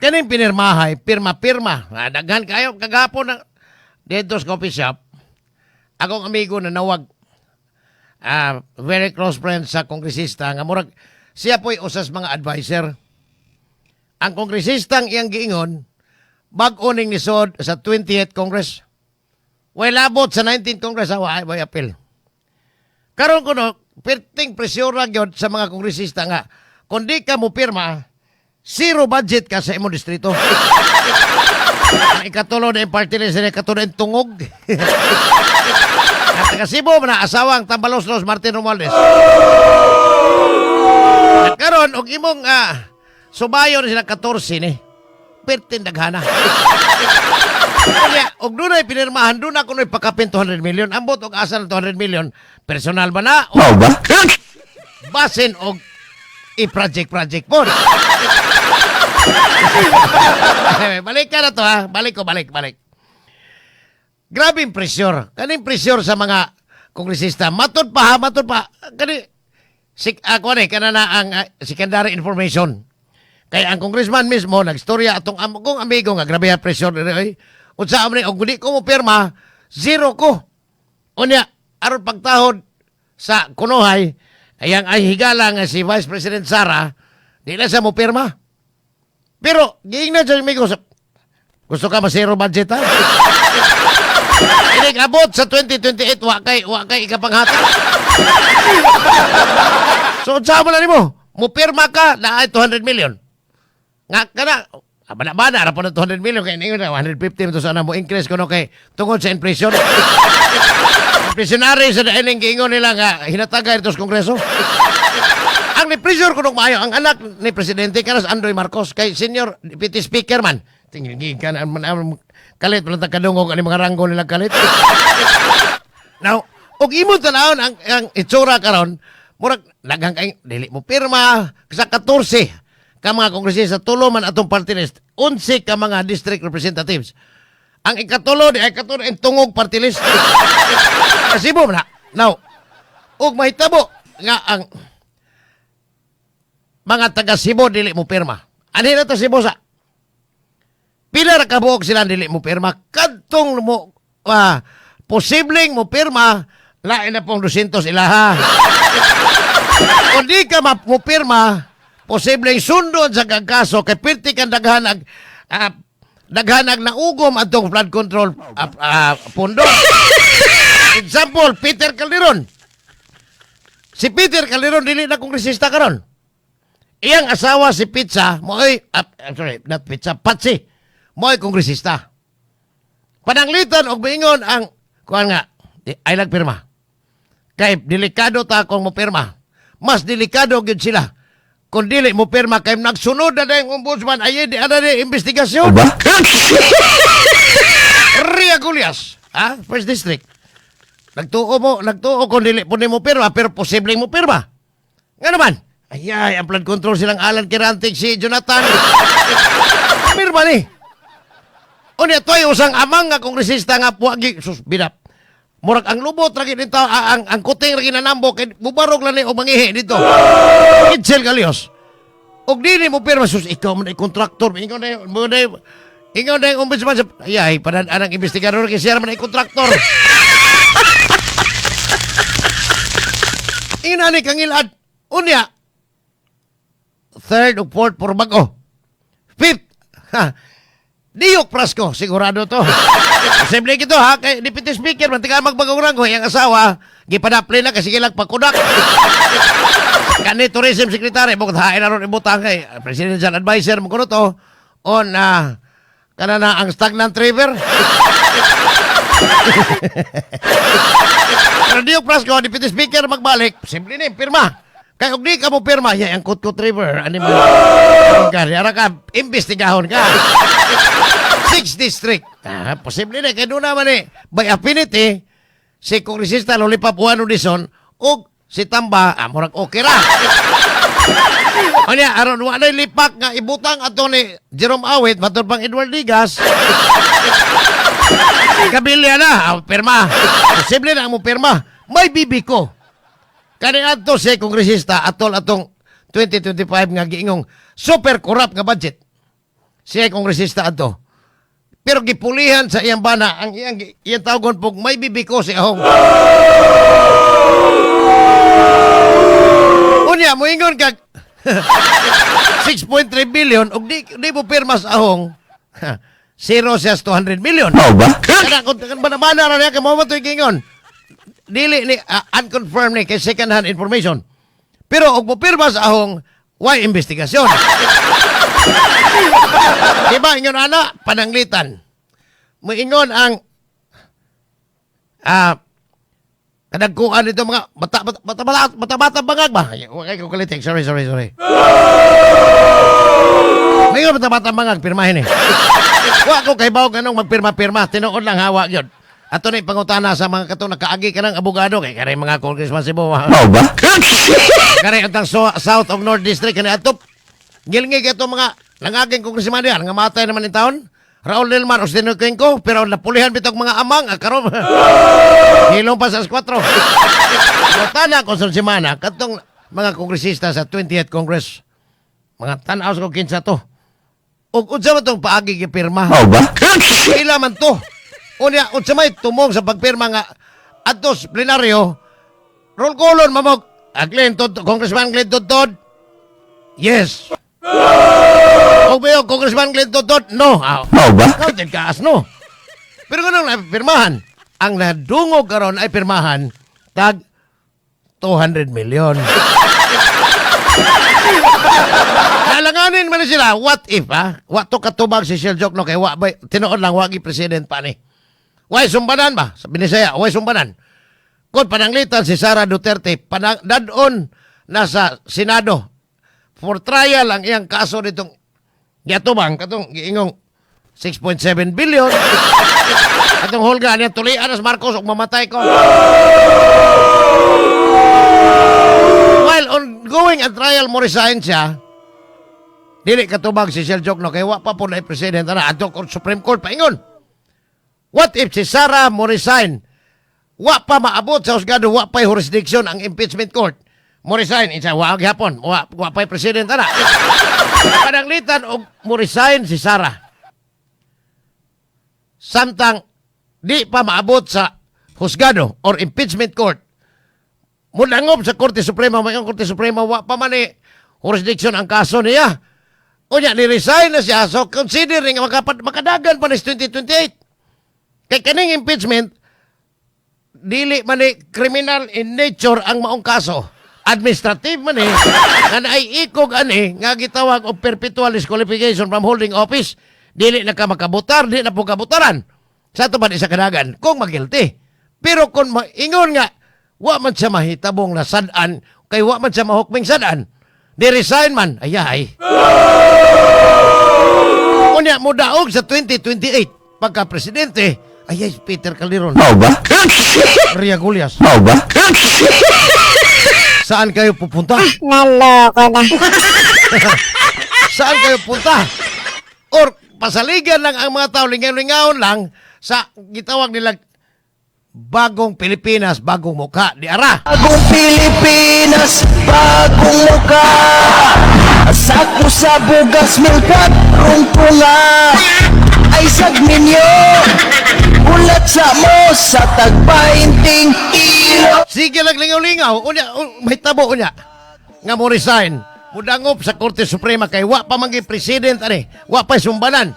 Kaning pinirmahay, pirma-pirma. Ah, daghan kayo kagahapon ng dito sa coffee shop. Akong amigo na nawag, very close friend sa kongresista nga murag siya po'y usas mga advisor. Ang kongresistang iyang giingon, bag-o ning nisod sa 20th Congress. Way labot sa 19th Congress, ha, wa way appeal. Karon kuno, perting presyura gyud sa mga kongresista nga kung di ka mo pirma, zero budget ka sa imong distrito. Ang ikatulo na yung party list, ikatulo na yung tungog. At taga Cebu, na asawang Tambaloslos Martin Romualdez. At karon og imong subayon sila 14 ni. Perting daghana. Kaya, og dunay pinirmahan, doon ako nu'y pakapin 200 million. Ambot og asa ng 200 million, personal ba na? O Mao ba? basin og i-project-project po. Balik ka na to ha. Balik ko, balik, balik. Grabe yung pressure. Kaning pressure sa mga kongresista. Matod pa ha, matod pa. Kani, sik, ako ni, kana na ang secondary information. Kaya ang congressman mismo, nagstorya atong kong amigo nga, grabe ang pressure diri oy. Unsa man ni, og di ko mo pirma, zero ko. Unya, aron pagtahod sa kunuhay, ayang ay higala nga si Vice President Sara, di na siya mo pirma. Pero, giingnan sa amigo, sa, gusto ka ma-zero budget ha? Inig abot sa 2028, wa kay ikapanghata. So, unsa mo na nimo? Mo pirma ka na ay 200 million. Nga kana, bana-bana ra po ng 200 million kay ningon na 150 to sana mo increase kuno kay tungod sa inflation. Inflationary sa daining giingon nila nga hinatagay ito sa Kongreso. Ang ni pressure kuno maayo ang anak ni presidente karas Andoy Marcos kay senior deputy speaker man. Tingin kan man kalit man ta kadungog ani mga ranggo nila kalit. Now, og imo tanawon ang itsura karon, murag daghang kay dili mo pirma sa 14 ka mga kongresista, tulo man atong party list, 11 ka mga district representatives. Ang ikatulo di ay katulo ang tungog party list. Cebu man na. Now, ug mahitabo nga ang mga taga Cebu dili mo pirma. Ani na to Cebu sa pila ra kabuok sila dili mo pirma kadtong mo posibleng mo pirma, lain na pong 200 ilaha. Kung di ka mo pirma, posibleng sundon sa kagkaso kay pirti kang daghan ag naugom atong flood control pondo. Example, Peter Calderon. Si Peter Calderon dili na kongresista karon. Iyang asawa si Pizza, mo'y, I'm sorry, not Pizza, Patsy, mo'y kongresista. Pananglitan og moingon ang kuan nga, di, ay nagpirma. Kay delikado ta kung mo pirma. Mas delikado gyud sila kung dili mo pirma kay nagsunod na yung ombudsman ay di ana di investigasyon. Ba? Ria Gullas, ha? First District. Nagtuo mo, nagtuo kung dili po mo pirma, pero posibleng mo pirma. Nga naman, ay ay, ang flood control silang Alan Kirantig si Jonathan. Pirma ni. Unya, to'y usang amang nga kongresista nga puwagi, sus, binap. Murag ang lubot ra gid nito, ang kuting ra ginanambo kay bubarog lang ni og mangihi dito. Itzel Galios. Og dili mo pirma, sus, ikaw man ay kontraktor, ingon na mo na ingon na yung ombudsman sa ay ay panan anang investigador kay siya man ay kontraktor. Ingon ani kang ilad. Unya, third o fourth por bago. Fifth, ha, Diok Frasco, sigurado to. Posible kito ha, kay Deputy Speaker, mantika magbagong ranggo, iyang asawa, gipadapli na kasi ilang pagkudak. Kani Tourism Secretary, bukod hain na ron ibutang kay Presidential Advisor mo kuno to, on kana na ang stagnant river. Pero Diok Frasco, Deputy Speaker, magbalik, simple ni, pirma. Kaya kung di ka mo pirma, ya, ang Kutkut River, ano mo, ka, yara ka, imbestigahon ka. Sixth District. Ah, posible na, kaya doon naman eh, by affinity, si Kongresista Lollipop Juan Odison, o si Tamba, murag okay ra. Anya, aron wa na'y lipak nga ibutang ato ni Jerome Awit, matod pang Edward Digas. Kabilya na, pirma. Posible na ang mo pirma. May bibi ko. Kani adto si kongresista atol atong 2025 nga giingong super corrupt nga budget. Siya ay kongresista adto. Pero gipulihan sa iyang bana ang iyang tawagon pog may bibiko si Ahong. Unya moingon kag 6.3 billion og di mo pirma sa Ahong. Zero siya sa 200 million. Mao ba? Kana kung bana-bana ra niya kay mao man to'y giingon. Dili ni unconfirmed ni kay second hand information. Pero og mopirma sa Ahong, why investigasyon? Diba ingon ana pananglitan. Moingon ang kadagkuan nito mga bata bata bata bata bata, bata bangag ba? Ay, wa kay ko kalitik. Sorry, sorry, sorry. May bata bata bangag pirmahin eh. Wa ko kay bawog anong magpirma-pirma, tinuod lang hawa gyud. Ato na ipangutana sa mga katong nakaagi ka ng abogado kay kare mga congressman Cebu. Mao ba? Kare untang South og North District kani adto. Gilngig ato mga nangaging congressman diyan nga matay naman in taon. Raul Delmar Ostino Cuenco, pero napulihan bitog mga amang ah, karon. Hilong pa sa 4. Pangutana ko sa semana katong mga kongresista sa 20th Congress. Mga tan-aw sa kinsa to. Ug unsa man tong paagi gipirma? Mao ba? Pila man to. Unya, unsa may tumong sa pagpirma nga adto sa plenaryo, roll callon mamog. Ah, Glenn Tod, Congressman Glenn Tudtud. Yes. O bayo, Congressman Glenn Tudtud, no. Ah, Mao ba? counted ka as no. Pero ganun na pirmahan. Ang nadungog karon ay pirmahan tag 200 million. Nalanganin man ni sila, what if ha? Wa to katubag si Shell Joke no kay wa bay tinuod lang wagi president pa ni. Way sumbanan ba? Sa Binisaya, way sumbanan. Kung pananglitan si Sara Duterte, dadon na sa Senado for trial ang iyang kaso nitong giatubang katong giingong 6.7 billion. Katong hulga niya tulian as Marcos ug mamatay ko. While ongoing ang trial mo resign siya, dili katubag si Shell Joke no kay wa pa po na president ana adto Supreme Court paingon. What if si Sara mo resign? Wa pa maabot sa husgado, wa pa jurisdiction ang impeachment court. Mo resign, isa wa gyapon, wa pa president ana. Pananglitan og mo resign si Sara. Samtang di pa maabot sa husgado or impeachment court. Mulangob sa Korte Suprema, may ang Korte Suprema wa pa man eh, jurisdiction ang kaso niya. Unya, ni-resign na siya. So, considering makadagan pa ni 2028. Kay kaning impeachment, dili man ni criminal in nature ang maong kaso. Administrative man eh, nga naay ikog ani, nga gitawag og perpetual disqualification from holding office. Dili na ka makabutar, dili na po kabutaran. Sa ato man isa kadagan, kung magilty. Pero kung maingon nga, wa man siya mahitabong na sad-an, kay wa man siya mahukming sad-an, di resign man, ay ay. Unya, mudaog sa 2028, pagka presidente, ay ay, Peter Calderon, Mao ba? Ria Gullas, Mao ba? saan kayo pupunta? Naloko na. Saan kayo punta? Or pasaligan lang ang mga tao, lingaw-lingaon lang sa gitawag nila bagong Pilipinas, bagong mukha, di ara. Bagong Pilipinas, bagong mukha. Sako sa bugas, milkat, rungtunga. Ay sagminyo, ulat sa mo sa tagpainting ilo. Sige lang lingaw-lingaw, unya, may tabo unya. Nga mo resign, mudangop sa Korte Suprema kay wa pa mangi president ani, wa pa sumbanan.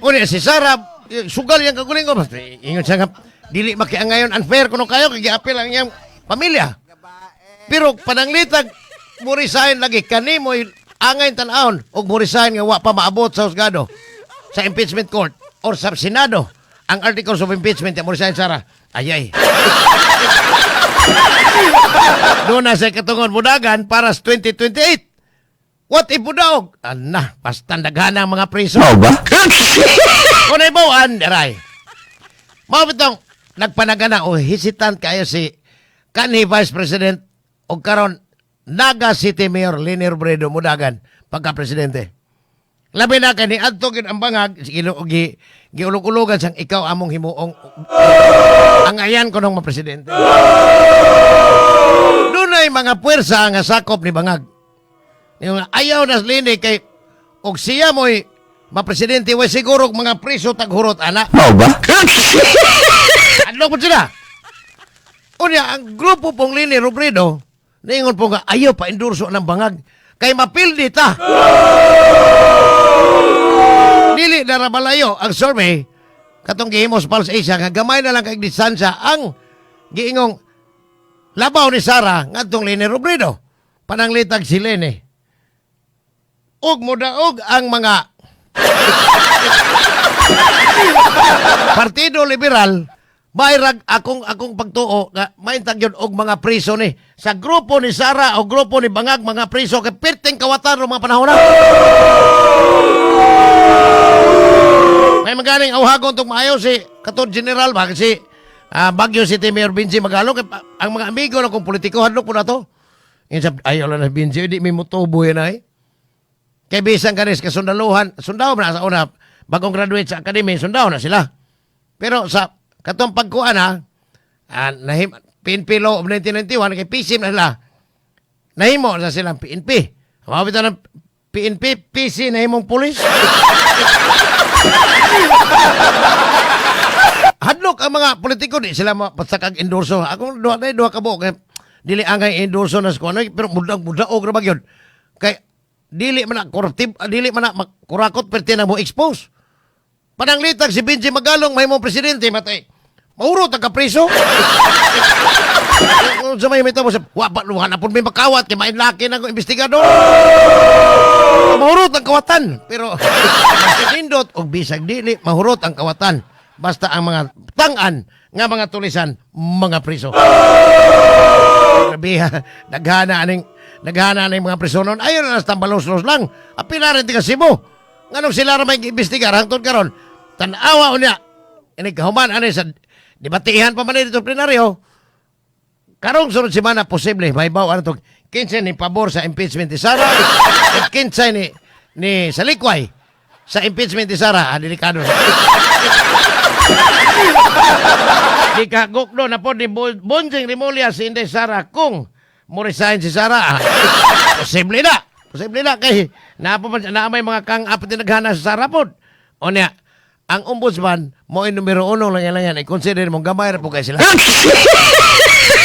Unya si Sara, eh, sugal yang kagulingon. Basta, ingon siya nga, dili makiangayon unfair kuno kayo kay giapil ang iyang pamilya. Pero pananglitag mo resign lagi kanimo angay tan-awon og mo resign nga wa pa maabot sa husgado sa impeachment court or sa Senado ang articles of impeachment mo resign Sara. Ay ay. Doon na sa katungon mudagan para sa 2028. What if mudaog? Ana, basta daghan ang mga priso. Mao ba? Kung naibawan, aray. Mao bitong nagpanagana o hesitant kayo si kanhi Vice President o karon Naga City Mayor Leni Robredo mudagan pagka presidente. Labi na kani adto gid ang bangag gi giulog-ulogan sang ikaw among himuong ang ayan ko nung mapresidente. Dunay mga puwersa nga sakop ni bangag. Yung ayaw na Leni kay og siya mo'y mapresidente, way siguro mga priso taghurot ana. Mao ba? Adlok po sila. Unya, ang grupo pong Leni Robredo, niingon po nga, ayaw pa endorso ng bangag. Kay mapildi ta. Dili na rabalayo ang survey katong gihimos Pulse Asia nga gamay na lang kay distansya ang giingong labaw ni Sara ngadtong Leni Robredo. Pananglitag si Leni. Ug modaog ang mga Partido Liberal, bayrag akong akong pagtuo nga maintag yun og mga priso ni sa grupo ni Sara o grupo ni Bangag, mga priso kay perting kawatan ro mga panahon na. May magaling awhagon tong maayo si katong general ba si Baguio City Mayor Benji Magalong kay ang mga amigo na kong politiko hadlok po na to. Insa ayo lang na Benji, di may motubo yan ay. Kay bisan kanis kasundaluhan, sundao na sa una, bagong graduate sa academy, sundao na sila. Pero sa katong pagkuan ha, nahim, PNP law of 1991, kay PCM na sila. Nahimo na silang PNP. Mabita ng PNP, PC nahimong pulis. Hadlok ang mga politiko, di sila mapasakag endorso. Akong duha na duha ka buok kay dili angay endorso na sa kuno, pero mudang mudaog ra ba gyud. Kay dili man na corruptive, dili man na kurakot perti na mo expose. Pananglitag si Benji Magalong may mo presidente matay. Maurot ang kapriso. Kung sa may mo sa wa pa luha na pud may makawat kay mainlaki na ang investigador. Mahurot ang kawatan. Pero nindot og bisag dili mahurot ang kawatan. Basta ang mga tang-an nga mga tulisan, mga priso. Grabe ha, naghana aning mga priso noon. Ayun na tambalos-los lang. Apila rin tiga Cebu. Nganong sila ra may giimbestigar hangtod karon. Tan-awa unya. Ini kahuman ani sa debatihan pa man dito plenaryo. Karong sunod semana posible may baw ano to 15 ni pabor sa impeachment ni Sara at 15 ni Salikway sa impeachment ni Sara. Delikado. Di ka gukdo na po ni Bonjing Remulla si Inday Sara kung mo resign si Sara. Posible na. Posible na kay na na may mga kang apat na naghana sa Sara po. O niya, ang ombudsman mo ay numero uno lang yan lang yan. I-consider mo gamay ra po kay sila.